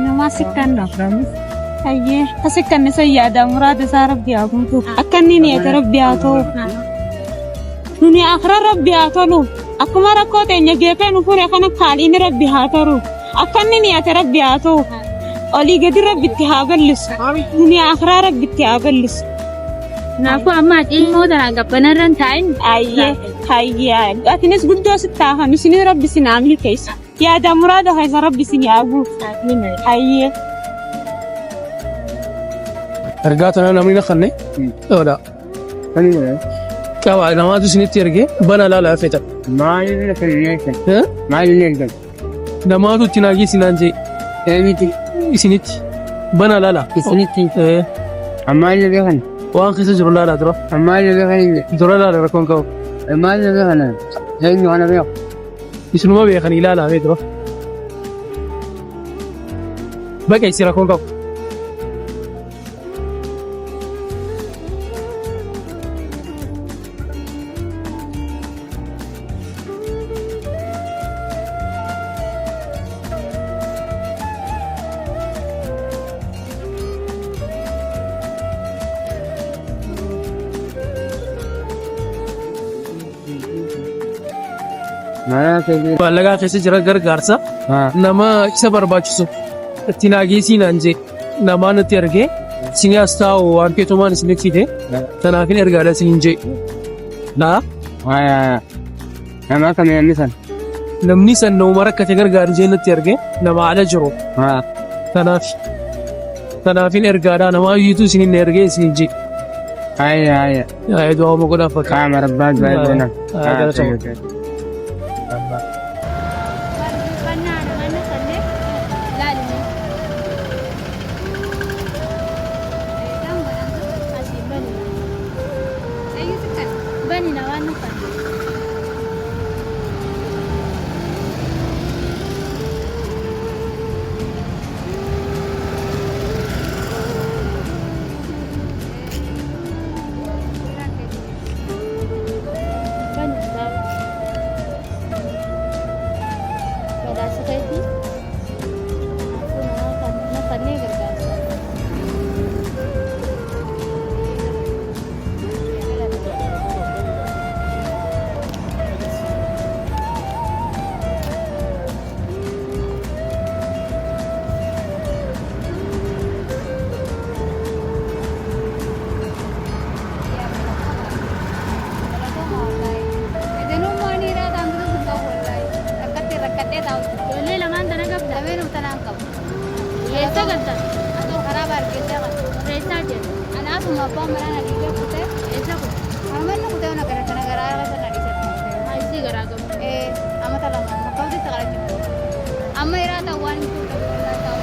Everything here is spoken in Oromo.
Namaa sikkanna. Hayyee asikkanne san yaadaa muraada isaa rabbi haa guutu. Akka inni niyate rabbi haa ta'u. Nuni akira rabbi haa tolu. Akkuma rakkoo teenya geepee nu fure kana kaaliin rabbi haa taru. Akka inni niyate rabbi haa ta'u. Olii gadi rabbi itti haa bal'isu. Nuni akiraa rabbi itti haa bal'isu. Kanaafuu amma ati ilmoo tana gabbanarra hin taa'in. Hayyee hayyee atinis guddoo sitti haa kanu isinis rabbi isin haa milkeessu. Yaada muraada keessa rabbi isin haa guutu. Hayyee. Ergaa tana namni na kanne. Ola. Qaba namaatu isinitti ergee bana laalaa fetan. Maaliin kan Maaliin ergan? Namaatu itti naagii sinaan jee. Eenyuti? Isinitti. Bana laalaa. Isinitti. Eh, Ammaan beekan. Waan keessa jiru laalaa dura. Ammaan beekan. Dura laala rakkoon qabu. Ammaan beekan. Eenyu kana beeku? Isinuma beekanii ilaalaa mee dura. Baqa isi rakkoon qabu. Maallaqaa keessa jira gargaarsa nama isa barbaachisu itti naa geessii naan jee namaa natti ergee isinii as taa'u waan keetumaan isinitti fide tanaafin ergaadha isiniin jee. Laa Nama akkamii namni san? Namni san nama rakkate gargaaru jee natti erge nama ala jiru. Tanaaf tanaafin ergaadha nama ayyuutu isinin ergee isinin jee. Haya haya. Haya du'aa uma godhaaf bakka. Qaama rabbaa du'aa goona. Galatoomaa. Uffannaa namaan uffannee laalime. Asiin bani. Bani namaan uffanne. Bani kitaaba. Badhaasa keetii. Kanaafuu namaa kan nafannee gargaarsa. Ijoollee lamaan tana qabda. Eessa galtan? Eessaa jedhu? Eessa kun? Asii garaa gabu. Amma irraa ta'u waan hin turre.